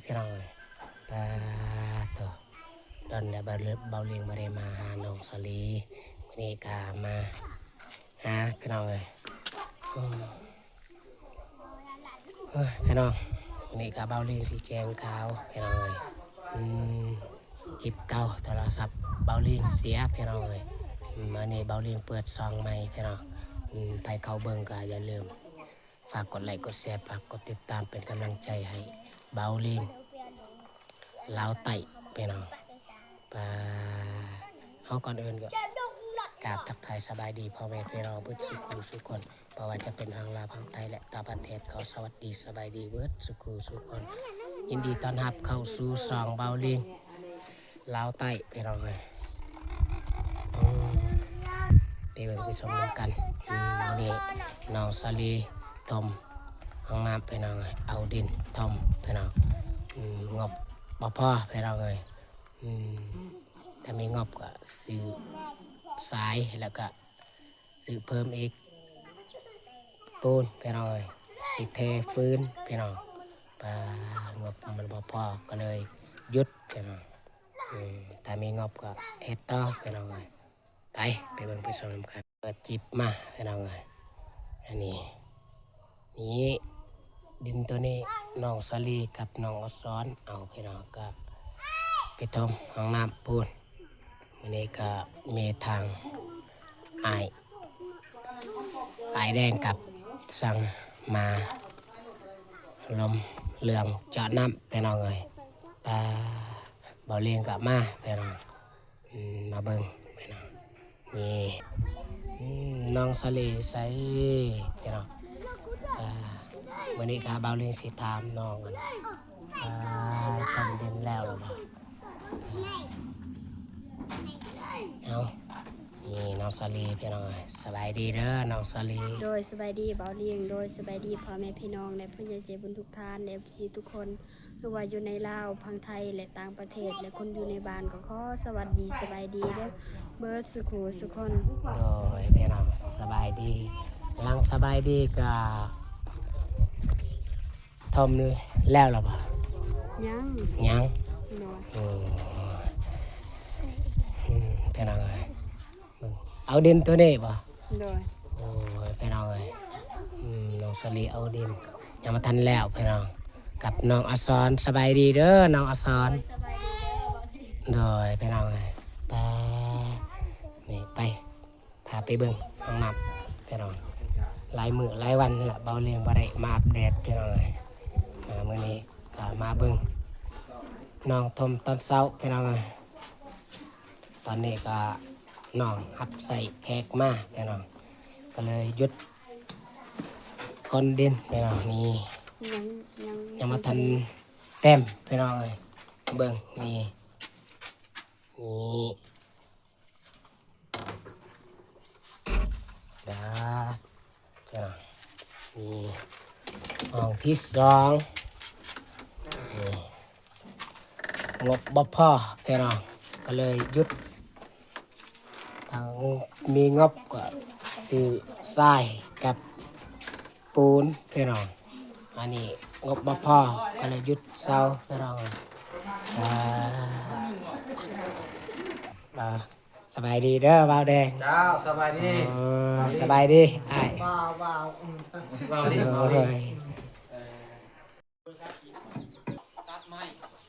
ພີ່ນ້ອງເອີຍ ປາໂຕ ດົນແລ້ວ ເບົາ ເບົາລິງບໍ່ໄດ້ມາຫານ້ອງສາລີ ມື້ນີ້ກະມາຫາພີ່ນ້ອງເອີຍ. ເອີຍ ພີ່ນ້ອງ ມື້ນີ້ກະເບົາລິງຊິແຈ້ງຂ່າວພີ່ນ້ອງເອີຍ ອືມ ຄລິບເກົ່າ ໂທລະສັບເບົາລິງເສຍພີ່ນ້ອງເອີຍ ອືມ ອັນນີ້ເບົາລິງເປີດຊ່ອງໃໝ່ພີ່ນ້ອງ ອືມ ໃຜເຂົ້າເບິ່ງກະຢ່າລືມ ຝາກກົດໄລກົດແຊ ຝາກກົດຕິດຕາມເປັນກຳລັງໃຈໃຫ້ເບົາລິງລາວໃຕ້ພີ່ນ້ອງ. ປາ ເອົາ ກ່ອນອື່ນກໍກາບທັກທາຍສະບາຍດີພໍ່ແມ່ພີ່ນ້ອງເບິດສູ່ຜູ້ສູ່ຄົນ ບໍ່ວ່າຈະເປັນຝັ່ງລາວ ຝັ່ງໄທ ແລະ ຕ່າງປະເທດ ຂໍສະຫວັດດີສະບາຍດີເບິດສູ່ຜູ້ສູ່ຄົນ ຍິນດີຕ້ອນຮັບເຂົ້າສູ່ຊ່ອງເບົາລິງ ລາວໃຕ້ພີ່ນ້ອງເອີຍ ອືມ ໄປເບິ່ງໄປຊົມນຳກັນ. ອືມ ມື້ນີ້ນ້ອງສາລີຖົມຫ້ອງນ້ຳພີ່ນ້ອງເອີຍ ເອົາດິນຖົມພີ່ນ້ອງ ອືມ ງົບບໍ່ພໍພີ່ນ້ອງເອີຍ ອືມ ຖ້າມີງົບກໍຊື້ຊາຍ ແລ້ວກໍ ຊື້ເພີ່ມອີກປູນພີ່ນ້ອງເອີຍ ຊິເທຟືນພີ່ນ້ອງ ປາ ງົບມັນບໍ່ພໍກໍເລີຍຢຸດພີ່ນ້ອງ ອືມ ຖ້າມີງົບກໍເຮັດຕໍ່ພີ່ນ້ອງເອີຍ ໄປ ໄປເບິ່ງໄປຊົມນຳກັນ. ເປີດຈິບມາພີ່ນ້ອງເອີຍ ອັນນີ້ ນີ້ ດິນໂຕນີ້ນ້ອງສາລີກັບນ້ອງອະສອນເອົາພີ່ນ້ອງ ກໍໄປຖົມຫ້ອງນ້ຳປູນ. ມື້ນີ້ກໍມີທາງອ້າຍ ອ້າຍແດງກັບສັງມາລົມເລື່ອງເຈາະນ້ຳພີ່ນ້ອງເອີຍ ປາ ເບົາເລງກໍມາພີ່ນ້ອງ ອືມ ມາເບິ່ງພີ່ນ້ອງ ນີ້ ອືມ ນ້ອງສາລີໃສພີ່ນ້ອງ ອາ ມື້ນີ້ກໍເບົາເລງຊິຖາມນ້ອງ ອາ ທຳດິນແລ້ວລະບໍ່? ເອົາ ນີ້ນ້ອງສາລີພີ່ນ້ອງເອີຍ ສະບາຍດີເດີນ້ອງສາລີ. ໂດຍ ສະບາຍດີເບົາລຽງ ໂດຍ ສະບາຍດີພໍ່ແມ່ພີ່ນ້ອງ ແລະ ຜູ້ໃຫຍ່ໃຈບຸນທຸກທ່ານ ແລະ ເອັຟຊີ ທຸກຄົນ ຫຼືວ່າຢູ່ໃນລາວ ຝັ່ງໄທ ແລະ ຕ່າງປະເທດ ແລະ ຄົນຢູ່ໃນບ້ານ ກໍຂໍສະຫວັດດີສະບາຍດີເດີ ເບິດສູ່ຄູ່ສູ່ຄົນ. ໂດຍ ພີ່ນ້ອງ ສະບາຍດີ ຫຼັງສະບາຍດີກໍ ຖົມແລ້ວລະບໍ່? ຍັງ ຍັງ ໂດຍ ໂອ້ ອືມ ພີ່ນ້ອງເອີຍ ເອົາດິນໂຕນີ້ບໍ່? ໂດຍ ໂອ້ຍ ພີ່ນ້ອງເອີຍ ອືມ ນ້ອງສາລີເອົາດິນ ຍັງບໍ່ທັນແລ້ວພີ່ນ້ອງ ກັບນ້ອງອະສອນ ສະບາຍດີເດີນ້ອງອະສອນ ໂດຍ ພີ່ນ້ອງເອີຍ ຕາ ນີ້ໄປ ພາໄປເບິ່ງຫ້ອງນ້ຳພີ່ນ້ອງ ຫຼາຍມື້ຫຼາຍວັນລະ ເບົາເລງບໍ່ໄດ້ມາອັບເດດພີ່ນ້ອງເອີຍ ອາ ມື້ນີ້ກໍມາເບິ່ງນ້ອງຖົມຕອນເຊົ້າພີ່ນ້ອງເອີຍ ຕອນນີ້ກໍນ້ອງຮັບໃຊ້ແຂກມາພີ່ນ້ອງ ກໍເລີຍຢຸດຂົນດິນພີ່ນ້ອງ ນີ້ ຍັງ ຍັງ ຍັງບໍ່ທັນເຕັມພີ່ນ້ອງເອີຍ ເບິ່ງ ນີ້ ນີ້ ດາ ນີ້ ຫ້ອງທີສອງ ນີ້ ງົບບໍ່ພໍພີ່ນ້ອງ ກໍເລີຍຢຸດ ຖ້າມີງົບກໍຊື້ຊາຍກັບປູນພີ່ນ້ອງ ອັນນີ້ງົບບໍ່ພໍ ກໍເລີຍຢຸດເຊົາພີ່ນ້ອງ ອາ ອາ ສະບາຍດີເດີບ່າວແດງ ເຈົ້າ ສະບາຍດີ ເອີ ສະບາຍດີອ້າຍ ວ້າວ ວ້າວ ອືມ ເວົ້າດີ ເວົ້າດີ ໂອ້ຍ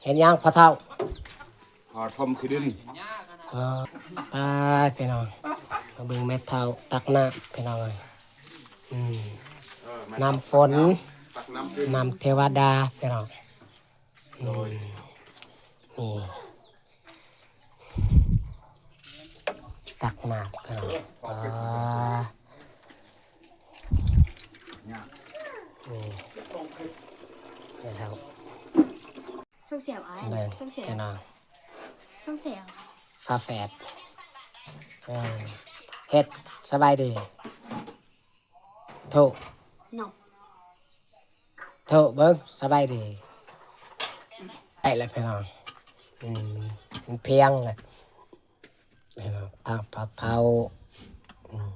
ເຮັດຫຍັງພໍ່ເຖົ້າ? ພາຖົມຂີ້ດິນ ເອີ ໄປພີ່ນ້ອງ ມາເບິ່ງແມ່ເຖົ້າຕັກນ້ຳພີ່ນ້ອງເອີຍ ອືມ ເອີ ແມ່ເຖົ້າ ນ້ຳຝົນ ຕັກນ້ຳ ນ້ຳເທວະດາພີ່ນ້ອງ ອືມ ໂດຍ ນີ້ ຕັກນ້ຳພີ່ນ້ອງ ອາ ນີ້ ນີ້ເຖົ້າ ສົ່ງສຽງອ້າຍ ເບິ່ງ ສົ່ງສຽງ ພີ່ນ້ອງ ສົ່ງສຽງ ຝາແຝດ ເອີ ເຮັດ ສະບາຍດີ. ໂທ ໂທເບິ່ງ ສະບາຍດີ ໄດ້ແລ້ວພີ່ນ້ອງ ອືມ ມັນພຽງແລ້ວ ພີ່ນ້ອງ ທາງພາເຖົ້າ ອືມ. ອືມ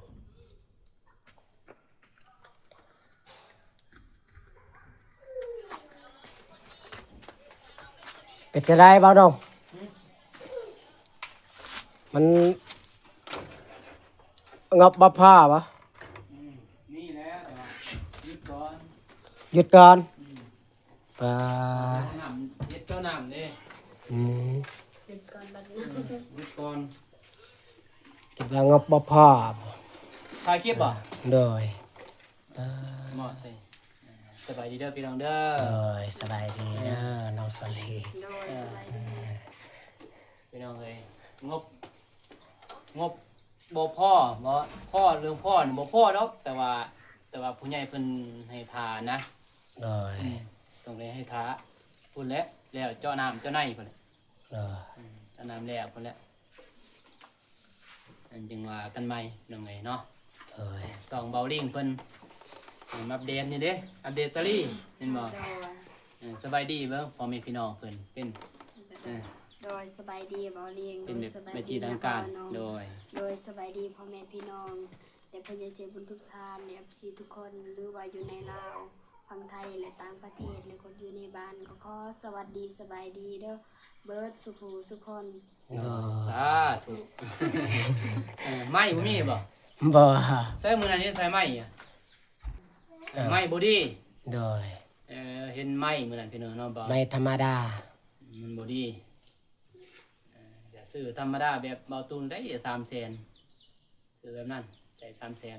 ເປັນຈັ່ງໃດບ່າວນ້ອງ? ມັນງົບບໍ່ພໍບໍ່? ອືມ ມີແລ້ວ ແຕ່ວ່າຢຸດກ່ອນ ຢຸດກ່ອນ. ອືມ ປາ ເຮັດເຈົ້ານ້ຳເດ້. ອືມ ຢຸດກ່ອນບັດນີ້ ອືມ ຢຸດກ່ອນ ຄິດວ່າງົບບໍ່ພໍ. ຖ່າຍຄລິບບໍ່? ໂດຍ ເອີ ໝົດເລີຍ. ສະບາຍດີເດີພີ່ນ້ອງເດີ. ໂດຍ ສະບາຍດີເດີ ເອີ ນ້ອງສາລີ. ໂດຍ ເອີ ສະບາຍດີ ເອີ ພີ່ນ້ອງເອີຍ ງົບ ງົບບໍ່ພໍ ບໍ່ພໍ ເລື່ອງພໍນີ້ບໍ່ພໍດອກ ແຕ່ວ່າ ແຕ່ວ່າຜູ້ໃຫຍ່ເພິ່ນໃຫ້ຖ້ານະ. ໂດຍ ອືມ ຕ້ອງໄດ້ໃຫ້ຖ້າພຸ້ນແຫຼະ ແລ້ວເຈາະນ້ຳເຈາະໃນພຸ້ນແຫຼະ. ໂດຍ ອືມ ເຈາະນ້ຳແລ້ວພຸ້ນແຫຼະ. ອັນຈຶ່ງວ່າກັນໃໝ່ນ້ອງເອີຍເນາະ. ໂດຍ ຊ່ອງເບົາລິງເພິ່ນ ອືມ ອັບເດດນີ້ເດ້ ອັບເດດສາລີແມ່ນບໍ່? ໂດຍ ເອີ ສະບາຍດີເບິ່ງພໍ່ແມ່ພີ່ນ້ອງເພິ່ນເປັນ ເອີ ໂດຍ ສະບາຍດີເບົາລິງ ເປັນແບບ ໂດຍ ສະບາຍດີ ເປັນທີ່ທາງການ. ໂດຍ ໂດຍ ສະບາຍດີພໍ່ແມ່ພີ່ນ້ອງ ແລະ ຜູ້ໃຫຍ່ໃຈບຸນທຸກທ່ານ ແລະ ເອັຟຊີ ທຸກຄົນ ຫຼືວ່າຢູ່ໃນລາວ ຝັ່ງໄທ ແລະ ຕ່າງປະເທດ ແລະ ຄົນຢູ່ໃນບ້ານ ກໍຂໍສະຫວັດດີສະບາຍດີເດີ ເບິດສູ່ຜູ້ສູ່ຄົນ. ໂດຍ ສາທຸ. ເອີ ໄມ້ບໍ່ມີບໍ່? ບໍ່. ໃສ່ມື້ນັ້ນເຫັນໃສ່ໄມ້ອະ ເອີ ໄມ້ບໍ່ດີ. ໂດຍ ເອີ ເຫັນໄມ້ມື້ນັ້ນພີ່ນ້ອງເນາະ ບໍ່ ໄມ້ທຳມະດາ ມັນບໍ່ດີ. ເອີ ຢ່າຊື້ທຳມະດາແບບເບົາຕູນໄດ້ສາມແສນ ຊື້ແບບນັ້ນໃສ່ສາມແສນ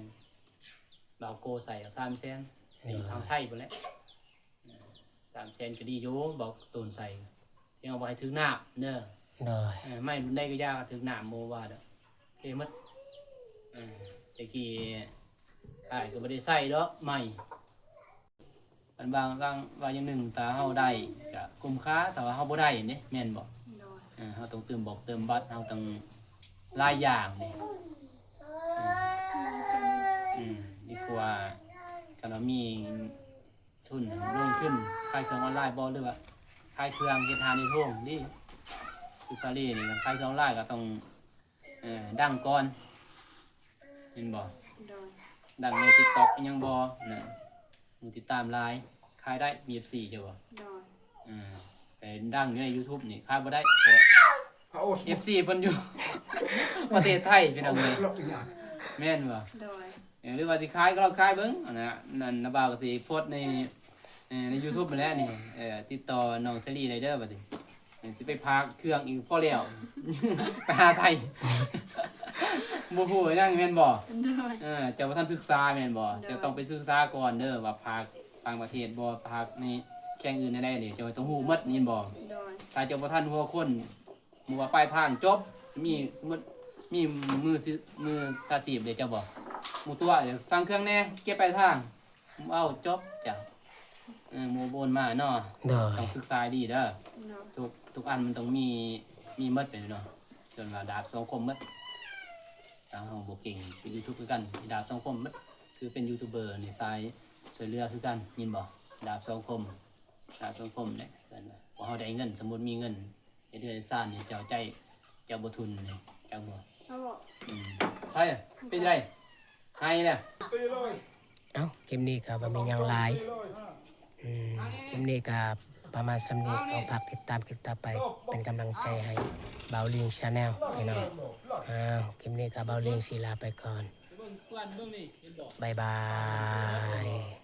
ບ່າວໂກໃສ່ສາມແສນ ເອີ ຢູ່ທາງໄທພຸ້ນແຫຼະ. ເອີ ສາມແສນກໍດີຢູ່ ເບົາຕູນໃສ່ ພຽງວ່າບໍ່ໃຫ້ຖືກນ້ຳເດີ. ໂດຍ ເອີ ໄມ້ລຸ້ນໃດກໍຢ່າຖືກນ້ຳ ບໍ່ວ່າດອກ ເພໝົດ. ເອີ ແຕ່ກີ້ອ້າຍກໍບໍ່ໄດ້ໃຊ້ດອກໄມ້ ອັນວ່າ ວ່າ ວ່າຢ່າງໜຶ່ງ ຖ້າເຮົາໄດ້ກໍຄຸ້ມຄ່າ ຖ້າວ່າເຮົາບໍ່ໄດ້ເດ້ ແມ່ນບໍ່? ໂດຍ ເອີ ເຮົາຕ້ອງຕື່ມບົກຕື່ມບັດ ເຮົາຕ້ອງຫຼາຍຢ່າງເດ້. ອືມ ອືມ ດີກວ່າ ຄັນວ່າມີທຶນ ລົງທຶນຂາຍເຄື່ອງອອນລາຍບໍ່ ຫຼືວ່າຂາຍເຄື່ອງເຮັດຮ້ານເຮັດໂຮງນີ້ ຄືສາລີນີ້ ຂາຍເຄື່ອງອອນລາຍກໍຕ້ອງ ເອີ ດັງກ່ອນ ແມ່ນບໍ່? ໂດຍ ດັງໃນຕິກຕັອກອີ່ຫຍັງບໍ່ນະ ຜູ້ຕິດຕາມຫຼາຍ ຂາຍໄດ້ ມີເອັຟຊີເຈົ້າບໍ່? ໂດຍ ເອີ ໄປດັງຢູ່ໃນຢູທູບນີ້ຂາຍບໍ່ໄດ້ ເພາະວ່າ ພະໂອສ ເອັຟຊີເພິ່ນຢູ່ປະເທດໄທ ພີ່ນ້ອງເອີຍ ແມ່ນບໍ່? ໂດຍ ເອີ ຫຼືວ່າຊິຂາຍກໍລອງຂາຍເບິ່ງ ອັນນັ້ນ ນັ້ນ ນ້າບ່າວກໍຊິໂພສໃນ ເອີ ໃນຢູທູບຫັ້ນແຫຼະນີ້ ເອີ ຕິດຕໍ່ນ້ອງສາລີໄດ້ເດີ ບັດນີ້ ຊິໄປພາກເຄື່ອງອີກພໍແລ້ວ ໄປຫາໄທ ບໍ່ຮູ້ຫຍັງແມ່ນບໍ່? ໂດຍ ເອີ ເຈົ້າບໍ່ທັນສຶກສາແມ່ນບໍ່? ໂດຍ ເຈົ້າຕ້ອງໄປສຶກສາກ່ອນເດີ ວ່າພາກຕ່າງປະເທດບໍ່ ພາກໃນແຂວງອື່ນແນວໃດນີ້ ເຈົ້າຕ້ອງຮູ້ໝົດແມ່ນບໍ່? ໂດຍ ຖ້າເຈົ້າບໍ່ທັນຫົວຄົນ ໝູ່ວ່າປາຍທາງຈົບ ມີ ສົມມຸດ ມີມື ມືສາຊີບເດ້ ເຈົ້າບໍ່ ໝູ່ຕົວະ ສັ່ງເຄື່ອງແດ່ ເກັບປາຍທາງ ເອົາ ຈົບ ເຈົ້າ ເອີ ໝູ່ໂອນມາເນາະ. ໂດຍ ຕ້ອງສຶກສາດີເດີ ໂດຍ ທຸກ ທຸກອັນມັນຕ້ອງມີ ມີໝົດເລີຍເນາະ ເອີ້ນວ່າດາບສອງຄົມໝົດ. ຖ້າເຮົາບໍ່ເກັ່ງເປັນຢູທູບຄືກັນ ດາບສອງຄົມໝົດ ຄືເປັນຢູທູບເບີນີ້ສາຍຊ່ວຍເຫຼືອຄືກັນ ຍິນບໍ່? ດາບສອງຄົມ ດາບສອງຄົມແຫຼະ ເອີ້ນວ່າ ເພາະເຮົາໄດ້ເງິນ ສົມມຸດມີເງິນ ເຮັດເຮືອນເຮັດຊານນີ້ ເຈົ້າໃຈ ເຈົ້າບໍ່ທຶນນີ້ ຈັກບໍ່? ເອົາບໍ່? ອືມ ໃຜ ເປັນໃດ? ໃຫ້ແຫຼະ. ເອົ້າ ຄລິບນີ້ກໍບໍ່ມີຫຍັງຫຼາຍ ອືມ ຄລິບນີ້ກໍປະມານສ່ຳນີ້ ຂໍຝາກຕິດຕາມຄລິບຕໍ່ໄປ ເປັນກຳລັງໃຈໃຫ້ບ່າວລິງ Channel ພີ່ນ້ອງ. ອ້າວ ຄລິບນີ້ກໍບ່າວລິງຊິລາໄປກ່ອນ ບາຍບາຍ.